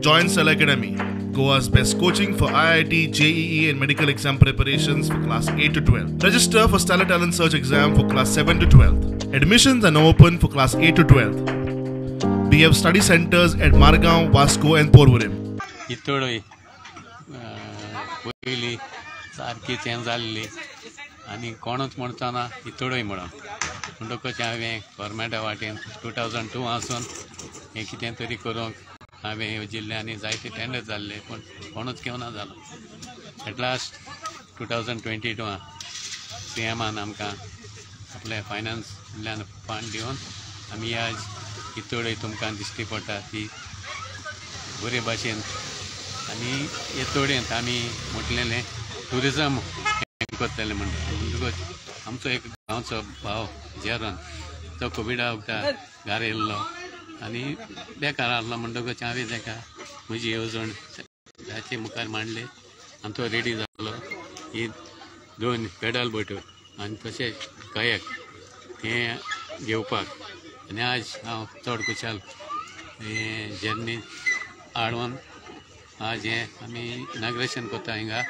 Join Stellar Academy, Goa's best coaching for IIT, JEE and medical exam preparations for class 8 to 12. Register for Stellar Talent Search exam for class 7 to 12. Admissions are now open for class 8 to 12. We have study centers at Margao, Vasco and Porvorim. ही तळय पयली सारकी change जाल्ली आनी कोणूच म्हणचो ना ही तळय म्हणून. म्हणटकच हांवें गोवोरमेंटा वाटेन 2002 आसून हें कितें तरी करूंक हांवें येवजिल्लें आनी जायते टेंडर जाल्ले पूण कोणूच घेवना जालो. एट लास्ट 2022 सीएमान आमकां आपले फायनान्सल्यान फंड दिवन आमी आज ही तळय तुमकां दिश्टी पडटा ती बरे भाशेन. आनी हे तळयेंत आमी म्हटलेलें ट्युरिजम हें करतले म्हणटा. म्हणटकच आमचो एक गांवचो भाव जेरन तो कोविडा वखदार घरा येयल्लो आनी बेकार आहलो. म्हणटकच हांवें ताका म्हजी येवजण ताचे मुखार मांडली आनी तो रेडी जालो. ही 2 पेडल बोट्यो आनी तशेंच कयाक हें घेवपाक. आनी आज हांव चड खुशाल हें जर्नी हाडून आज हें आमी इनाग्रेशन करता हिंगा.